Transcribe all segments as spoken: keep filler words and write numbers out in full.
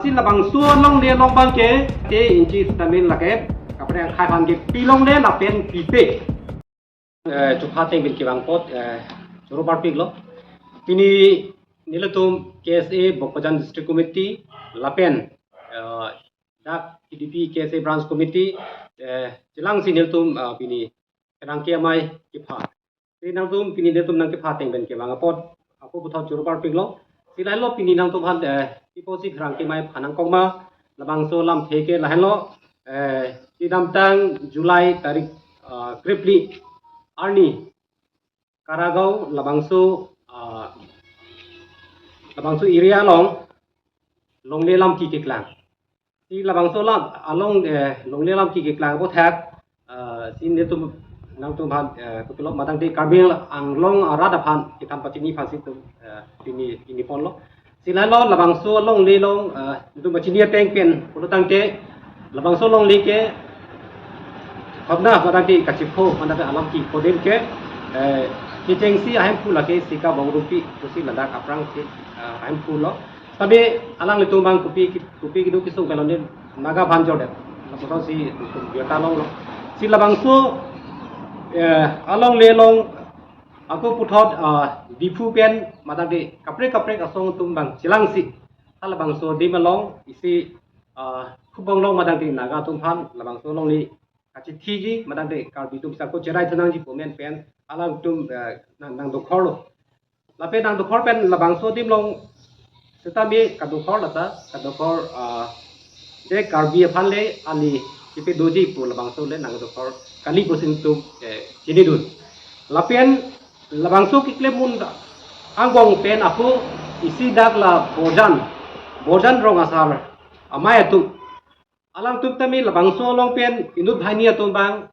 Si labangso alongle along abangke te inchi sitame lake kaprek akhai aphan ke pilongle lapen pipe. Eh, chupha ateng pen kevang apot, eh, choro parpiklo. Pini nelitum K S A Bokajan District Committee lapen, eh, dak T D P K S A Branch Committee, eh, chelangsi nelitum, eh, pini pherangke amei kepha. Si nangtum pini nelitum nangkepha ateng pen kevang apot ako puthot choro parpiklo. Si lahenlo pini nangtum aphan, eh, pipo si pherangke amei aphan nangkok ma, labangso alamthe ke lahenlo, eh, kedamtang July tarik, eh, krephli arni Karagaon labangso, ah, labangso area along longle alam keklang. Si labangso alam along, eh, longle alam keklang aphuthak, ah, si nelitum nangtum aphan, eh, kopilo matangte Karbi Anglong arat aphan kethan pachini aphan si nelitum, eh, pini pini ponlo. Si lahenlo labangso alongle along, eh, nelitum pachini ateng pen pulotangte labangso alongle ke hopna matangte kachipho matangte alam kepho adim ke, eh, kechengsi ahemphu lake Sika Bongrupi pusi ladak aphrangsi, eh, ahemphulo. Tapi alanglitum abang kopi kopi kedo kesung kelon adim Naga aphan jordet. Lapuson si nelitum birta longlo. Si labangso, eh, alongle along ako puthot, ah, Diphu pen matangte kaprek kaprek asong atum abang chelangsi halabangso adim along isi, ah, Phubong along matangte Naga atum aphan labangso alongle kachithiji matangte Karbi atum sako cherai thunangji pu amen pen alangtum, eh, nang nangdokhorlo. Lapen nangdokhor pen labangso adim along sitame kadokhor lata kadokhor, ah, de Karbi aphan le ali kepadoji pu labangso le nangdokhor kali pusi nelitum, eh, chinidun. Lapen labangso keklem un angbong pen ako isi dak la Borjan, Borjan rong asar amei atum, alangtum tame labangso along pen inut banghini atum abang,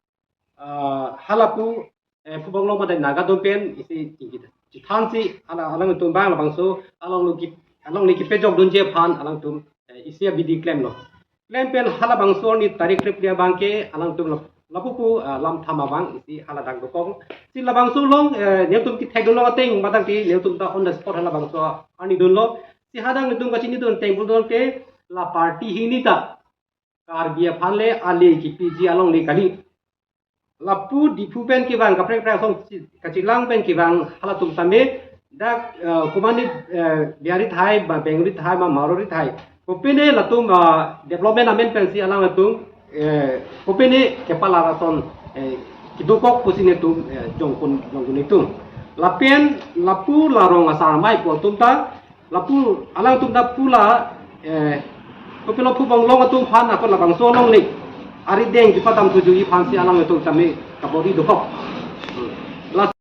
ah, halapu, eh, Phubong along matangte Naga atum pen isi chingki chithansi hala alangtum abang labangso alongle ke alongle kepajokdunji aphan alangtum, eh, isi abidi klemlo. Klem pen halabangso arni tarik krephli abangke alangtum lap- lapu pu, ah, lam thama abang isi haladak dokok. Si labangso along, eh, nelitum kethekdunlong ateng matangte nelitum ta on the spot halabangso arni dunlo. Si hadak nelitum kachinidun ateng pulotangte la party hini ta Karbi aphan le ali kepiji alongle kali. Lapu Diphu pen kevang kaprek kaprek asong chi- kachelang pen kevang halatum tame dak, eh, komane, eh, Bihari athai ma Bengali athai ma Marwari athai, kopine latum, ah, development amen pensi alangtum, eh, kopine kepala rason, eh, kedokok pusi nelitum, eh, jongkun jongkun nelitum. Lapen lapu la rong asar amei pu atum ta lapu alangtum ta pu la, eh, kopilo Phubong along atum aphan ako labangso alongle arideng kepadam thuji aphansi alangtum tame kabor-i dokok. Hmm. La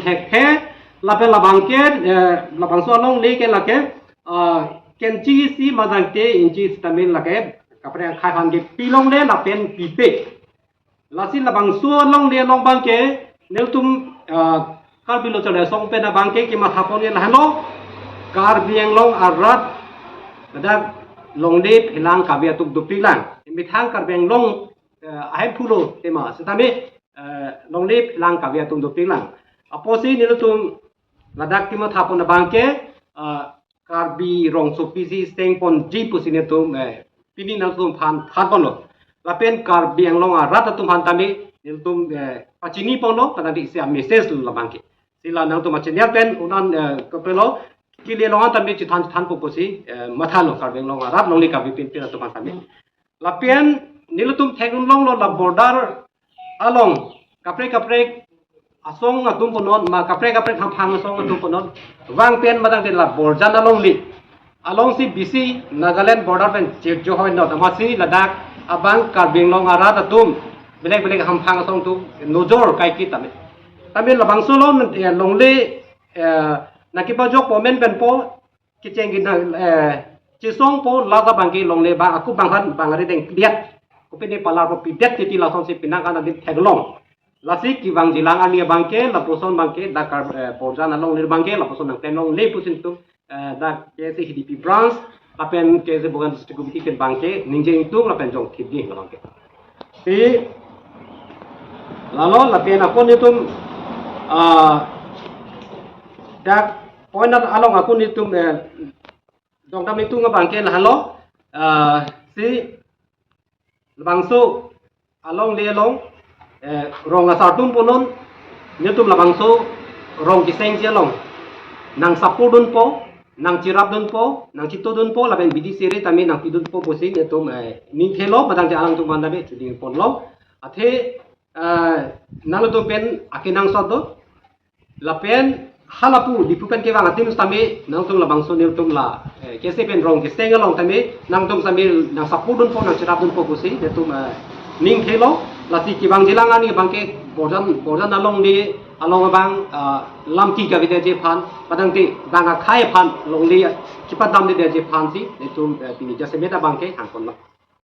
thekthe lapen labangke, eh, labangso alongle ke lake, ah, kenchi isi matangte inchi sitame lake kaprek akhai aphan ke pilongle lapen pipe. Lasi labangso alongle along abangke nelitum, ah, Karbi Lo Charli Asong pen abangke kematha pon ke lahenlo, Karbi Anglong arat ladak longle phelang kave atum dopiklang. Methang Karbi Anglong, eh, ahemphu lo tema sitame, eh, longle phelang kave atum dopiklang. Apotsi nelitum ladak kematha pon abangke, ah, Karbi rongsopi si steng ponji pusi nelitum, eh, pini nangtum aphan than ponlo. Lapen Karbi Anglong arat atum aphan tame nelitum, eh, pachini ponlo, kadang di isi a-message lo labangke. Si la nangtum a-channel pen un-an, eh, kopilo kili along tame chithan chithan po pusi, eh, mathalo Karbi Anglong arat longle kave pinpin atum aphan tame. Lapen nelitum theklonglo la border along kaprek kaprek asong atum punon ma kaprek kaprek hamphang asong atum punon vang pen matangte la Borjan alongle alongsi bisi Nagaland border pen chirjo hoi not amatsi ladak abang Karbi Anglong arat atum belek belek hamphang asong atum nojor kaike tame. Tame labangso along, eh, longle, eh, nangkepajok pu amen pen po kecheng kena, eh, chesong po lata abangke longle abang ako bang aphan bang arideng pidet. Kopine palar po pidet titi lasonsi penang an adim theklong. Lasi kevangjilang arni abangke lapuson abangke dak Kar-, eh, Borjan alongle abangke lapuson nangklemlongle pusi nelitum, eh, dak K S A H D P branch lapen K S A Bokajan District Committee pen abangke ningje ingtung lapen jong thip di abangke. Si lalo lapen ako nelitum, ah, dak point along ako nelitum, eh, dongdam ingtung abangke lahelo. Ah, si labangso alongle along, eh, rong asar atum punon, netum labangso rong kesengji along nang support dunpo, nang cherap dunpo, nang chito dunpo, lapen B D C area tame nang pi dunpo pusi netum, eh, ning thelo, padang ke alangtum aphan tame chuding ponlo. Athe, eh, nangtum pen akenangsot do. Lapen halapu Diphu pen kevang adim tame nangtum labangso netum la, eh, kese pen rong keseng along tame nangtum tame nang support dunpo, nang cherap dunpo pusi netum, eh, ning thelo. Lasi kevangjilang ani abangke Borjan, Borjan alongle along abang, ah, lam ke kavedetji aphan, padang te bang akhei aphan longle kepadamdetji aphansi netum, eh, pini jasemet abangke hangponlo.